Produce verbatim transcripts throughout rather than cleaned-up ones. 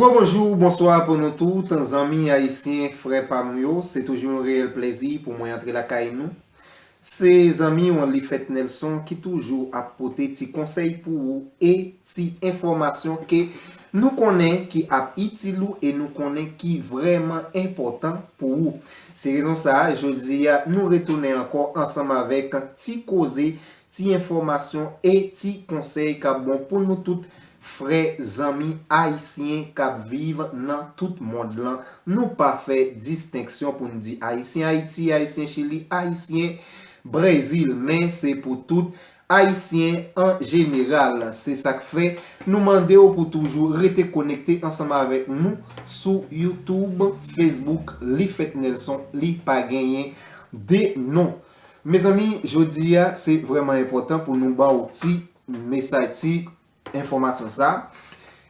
Bonjou, bonswa pou nou tout, zanmi ayisyen, frè pa m yo. Se toujou yon reyèl plezi pou mwen antre lakay nou. Se zanmi w Lifèt Nelson ki toujou ap pote ti konsèy pou ou e ti enfòmasyon ke nou konnen ki ap itil ou e nou konnen ki vrèman enpòtan pou ou. Se rezon sa a, jodi a, nou retounen ankò ansanm avèk ti koze, ti enfòmasyon e ti konsèy k ap bon pou nou tout, frè, zanmi ayisyen k ap viv nan tout mond lan. Nou pa fè distenksyon pou n di ayisyen Ayiti, ayisyen Chili, ayisyen Brezil, men se pou tout ayisyen an jeneral. Se sa k fè nou mande w pou toujou rete konekte ansanm avèk nou sou YouTube, Facebook, Lifèt Nelson, li pa genyen de non. Mezanmi, jodi a, se vrèman enpòtan pou nou ba w ti mesaj, ti enfòmasyon sa.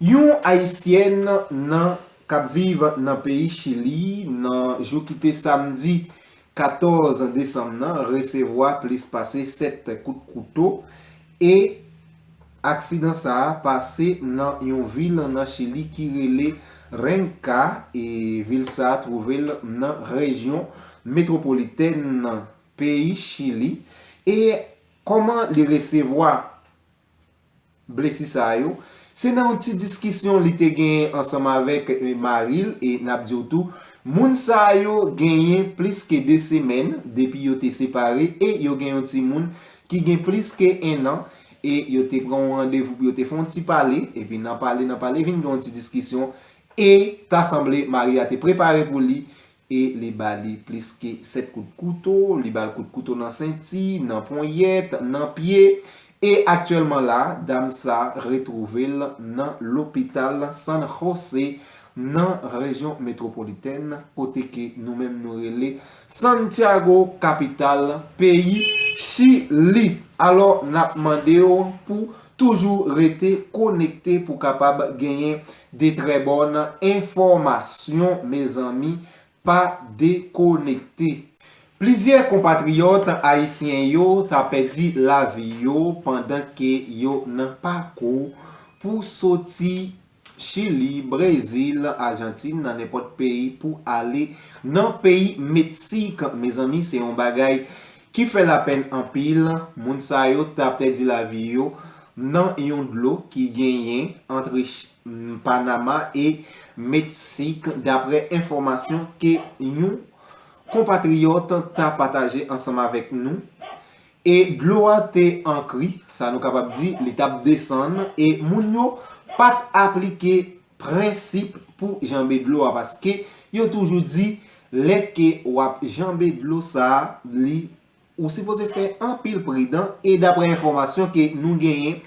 Yon ayisyèn nan k ap viv nan peyi Chili, nan jou ki te samdi katòz desanm nan, resevwa plis pase sèt kout kouto e aksidan sa a pase nan yon vil nan Chili ki rele Renca, e vil sa a twouve l nan rejyon metwopolitèn peyi Chili. E kòman li resevwa blesi sa yo? Se nan yon ti diskisyon li te genyen ansanm avèk, eh, mari l, e n ap di w tou, moun sa yo genyen plis ke de semèn depi yo te separe e yo gen yon timoun ki gen plis ke en an, e yo te pran yon randevou pou yo te fè yon ti pale, epi nan pale, nan pale, vin gen yon ti diskisyon, e ta sanble mari a te prepare pou li, e li ba li plis ke sèt kout kouto, li ba l kout kouto nan senti, nan ponyèt, nan pye, e aktyèlman la, dam sa retwouve l nan lopital San Jose, nan rejyon metwopolitèn, kote ke nou menm nou rele Santiago, kapital peyi Chili. Alò, n ap mande w pou toujou rete konekte pou kapab genyen de trè bòn enfòmasyon, mezanmi, pa dekonekte. Plizyè konpatriyòt ayisyen yo ta pèdi lavi yo pandan ke yo nan pakou pou soti Chili, Brezil, Ajantin, nan nenpòt peyi pou ale nan peyi Meksik. Mezanmi, se yon bagay ki fè lapèn anpil. Moun sa yo ta pèdi lavi yo nan yon dlo ki genyen ant Ch-, Panama e Meksik, daprè enfòmasyon ke yon konpatriyòt ta pataje ansanm avèk nou. E dlo a te an kri, sa nou kapab di, li t ap desann, e moun yo pa t aplike prensip pou janbe dlo a, paske yo toujou di, lè ke w ap janbe dlo sa a, li, ou sipoze fè anpil pridan, e daprè enfòmasyon ke nou genyen,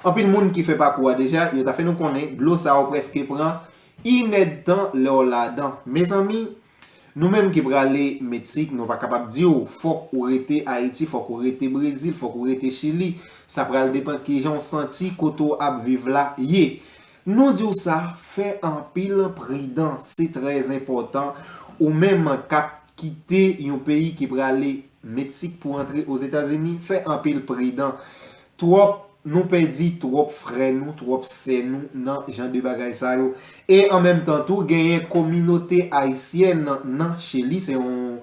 anpil moun ki fè pakou a deja, yo ta fè nou konnen, dlo sa a ou prèske pran inèdtan lè w ladan. Mezanmi, nou menm ki prale Meksik, nou pa kapab di w, fòk ou rete Ayiti, fòk ou rete Brezil, fòk ou rete Chili. Sa pral depann kijan w santi kote w ap viv la ye. Nou di w sa, fè anpil pridan, se trè enpòtan. Ou menm k ap kite yon peyi ki prale Meksik pou antre Ozetazini, fè anpil pridan. Twòp, nou pèdi twòp frè nou, twòp sè nou nan jan de bagay sa yo. E an menm tan tou, genyen kominote ayisyèn nan Chili, se yon,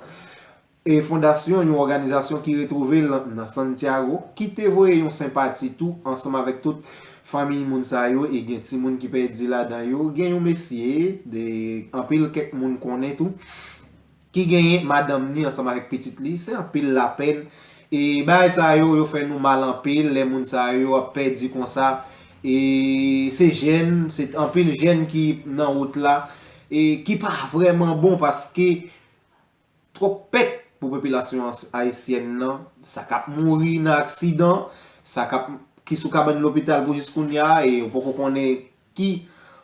e, fondasyon, yon òganizasyon ki retwouve l nan Santiago, ki te voye yon senpati tou ansanm avèk tout fanmi moun sa yo, e gen timoun ki pèdi ladan yo, gen yon mesye, de, anpil kèk moun konnen tou, ki genyen madanm ni ansanm avèk pitit li, se anpil lapèn. E bagay sa yo, yo fè nou mal anpil, lè moun sa yo ap pèdi konsa. E se jèn, se anpil jèn ki nan wout la, e ki pa vrèman bon, paske twòp pèt pou popilasyon as-, ayisyèn nan, sa k ap mouri nan aksidan, sa k ap, ki sou kabann lopital pou jis kounye a, e ou poko konnen ki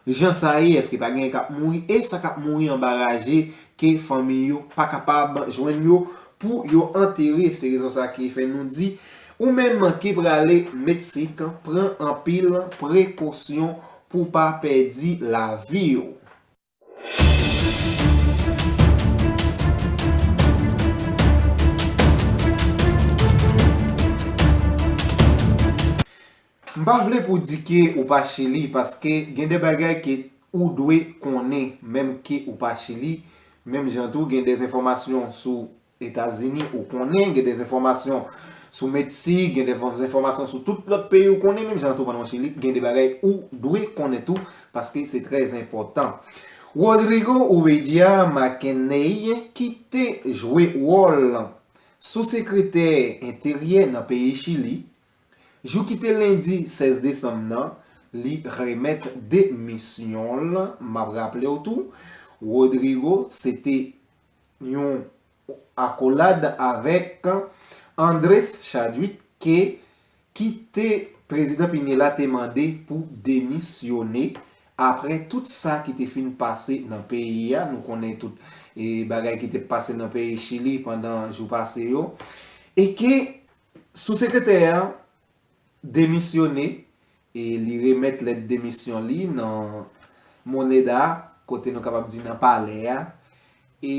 jan sa ye, èske pa genyen k ap mouri, e sa k ap mouri anba raje ke fanmi yo pa kapab jwenn yo pou yo antere. Se rezon sa ki fè nou di, ou menm ki prale Meksik, pran anpil prekosyon pou pa pèdi lavi w. M pa vle pou di ke ou pa Chili, paske gen de bagay ke ou dwe konnen, menm ke ou pa Chili, menm jan tou gen de enfòmasyon sou Etazini ou konnen, gen de enfòmasyon sou Meksik, gen de enfòmasyon sou tout lòt peyi ou konnen, menm jan tou pandan w Chili, gen de bagay ou dwe konnen tou, paske se trè enpòtan. Rodrigo Ubedja McKenna, ki te jwe wòl sou sekretè enteryè nan peyi Chili, jou ki te lendi sèz desanm nan, li remèt demisyon l. M ap raple w tou, Rodrigo se te yon akolad avèk Andrés Chadwick ke ki te prezidan Pinela te mande pou demisyone apre tout sa ki te fin pase nan peyi a. Nou konnen tout e bagay ki te pase nan peyi Chili pandan jou pase yo. E ke sou sekretè a demisyone e li remèt lèt demisyon li nan Moneda, kote nou kapab di nan palè a. E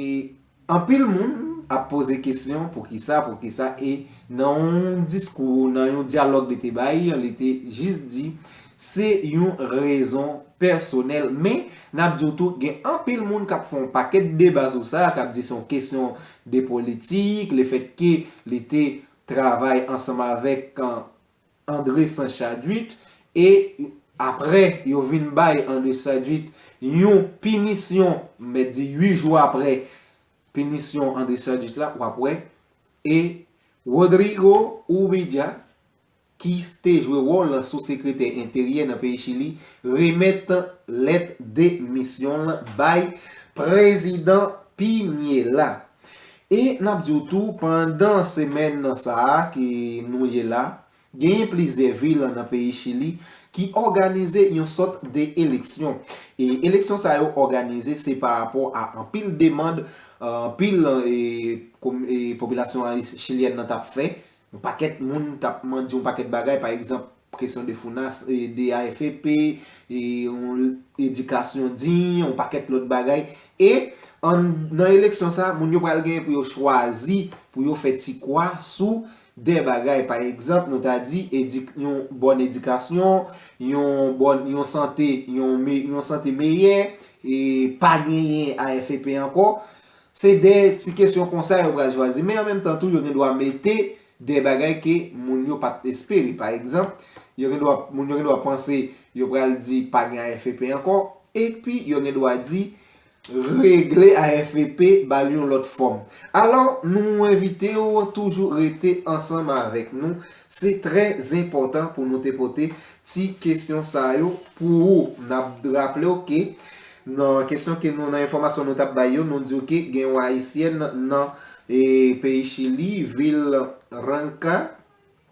anpil moun ap poze kesyon poukisa, poukisa, e nan yon diskou, nan yon dyalòg li te bay, li te jis di se yon rezon pèsonèl. Men, n ap di w tou, gen anpil moun k ap fè yon pakèt deba sou sa, k ap di se yon kesyon de politik, lefètke li te travay ansanm avèk Andrés Chadwick, e apre yo vin bay Andrés Chadwick yon pinisyon, m mèt di uit jou apre pinisyon Andrés Chadwick la, w ap wè, e Rodrigo Ubedja, ki te jwe wòl sou sekretè enteryè nan peyi Chili, remèt lèt demisyon l bay prezidan Pinela. E n ap di w tou, pandan semèn sa a ke nou ye la, genyen plizyè vil nan peyi Chili ki òganize yon sòt de eleksyon. E eleksyon sa yo òganize se pa rapò a anpil demann, anpil e, komi- e, popilasyon ayi- chilyèn nan t ap fè. Yon pakèt moun t ap mande yon pakèt bagay, pa egzanp, kesyon de FUNASA, e, de A F P, e, yon edikasyon diy, yon pakèt lòt bagay. E an, nan eleksyon sa, moun yo pral genyen pou yo chwazi, pou yo fè ti kwa sou de bagay. Pa egzanp, nou ta di edik, yon bòn edikasyon, yon bòn, yon sante, yon, me- yon sante meyè, e pa genyen A F P ankò. Se de ti kesyon konsa yo pral chwazi. Men an menm tan tou, yo gen dwa mete de bagay ke moun yo pa t espere. Pa egzanp, yo gen dwa, moun yo gen dwa panse yo pral di pa gen A F P ankò, epi yo gen dwa di regle A F P, ba l yon lòt fòm. Alò, nou envite w toujou rete ansanm avèk nou. Se trè enpòtan pou nou te pote ti kesyon sa yo pou ou. N ap raple w ke nan kesyon ke nou, nan enfòmasyon nou t ap bay yo, nou di w ke gen yon ayisyèn nan e, peyi Chili, vil Ranca,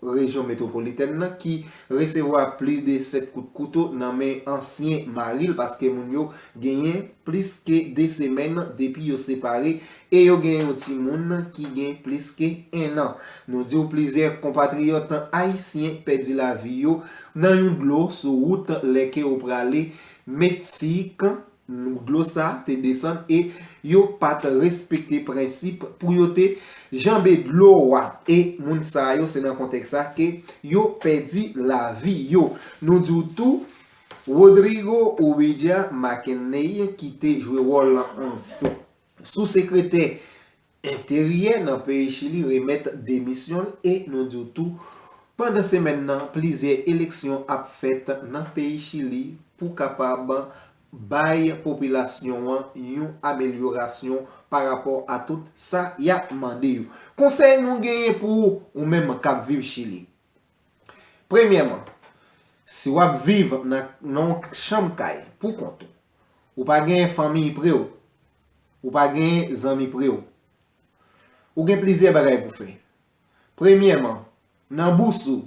rejyon metwopolitèn nan, ki resevwa plis de sèt kout kouto nan men ansyen mari l, paske moun yo genyen plis ke de semèn depi yo separe e yo gen yon timoun ki gen plis ke en an. Nou di w plizyè konpatriyòt ayisyen pèdi lavi yo nan yon dlo sou wout lè ke yo prale Meksik. Dlo sa te desann e yo pa t respekte prensip pou yo te janbe dlo a. E moun sa yo, se nan kontèks sa ke yo pèdi lavi yo. Nou di w tou, Rodrigo Ubedja McKenna, ki te jwe wòl an sou, sou sekretè enteryè nan peyi Chili, remèt demisyon l e nou di w tou, pandan semèn nan, plizyè eleksyon ap fèt nan peyi Chili pou kapab bay popilasyon an yon amelyorasyon pa rapò a tout sa y ap mande yo. Konsèy nou genyen pou ou, ou menm k ap viv Chili. Premyèman, si w ap viv nan, nan yon chanm kay pou kont ou, ou pa gen fanmi pre w, ou pa gen zanmi pre w, ou gen plizyè bagay pou fè. Premyèman, nan bous ou,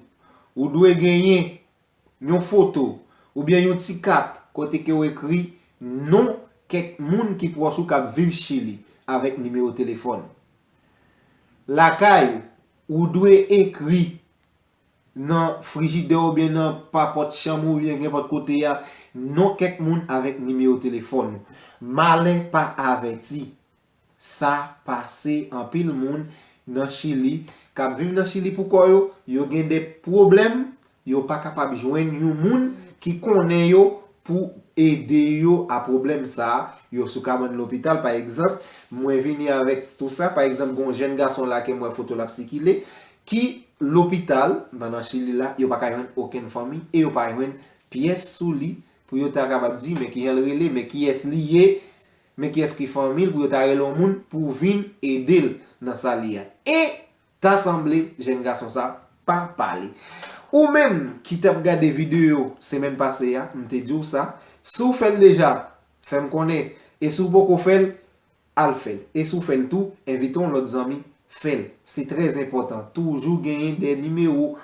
ou dwe genyen yon foto oubyen yon ti kat kote ke w ekri non kèk moun ki pwòch ou k ap viv Chili avèk nimewo telefòn. Lakay ou, ou dwe ekri nan frijidè oubyen nan papòt chanm ou oubyen nenpòt kote a, non kèk moun avèk nimewo telefòn ou. Malè pa avèti. Sa pase anpil moun nan Chili, k ap viv nan Chili pou kò yo, yo gen de pwoblèm, yo pa kapab jwenn yon moun ki konnen yo pou ede yo a pwoblèm sa a. Yo sou kabann lopital, pa egzanp, mwen vini avèk tou sa, pa egzanp, gon jèn gason la ke m wè foto l ap sikile, ki lopital, pandan Chili la, yo pa ka jwenn okenn fanmi, e yo pa jwenn pyès sou li, pou yo ta kapab di, men kijan l rele, men kiyès li ye, men kiyès ki fanmi l, pou yo ta rele yon moun pou vin ede l nan sa li a. E ta sanble, jèn gason sa pa pale. Ou menm ki t ap gade videyo semèn pase a, m te di w sa, si w fè l deja, fè m konnen, e si w poko fè l, al fè l. E si w fè l tou, envite yon lòt zanmi, fè l. Se trè enpòtan. Toujou genyen de nimewo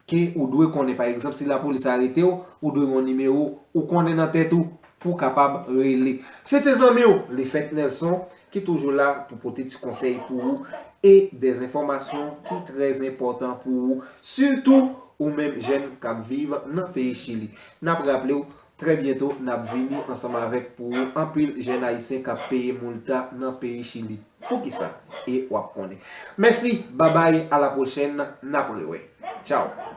ke ou dwe konnen. Pa egzanp, si lapolis arete w, ou dwe gen yon nimewo ou konnen nan tèt ou pou w kapab rele. Se te zanmi w, Lefèt Nelson, ki toujou la pou pote ti konsèy pou ou e de enfòmasyon ki trè enpòtan pou ou, sitou ou menm jèn k ap viv nan peyi Chili. N ap raple w, trè byento, n ap vini ansanm avèk pou ou anpil jèn ayisyen k ap peye moulta nan peyi Chili. Poukisa? E w ap konnen. Mèsi, babay, a la pwochèn, n ap rewè. Tchaw!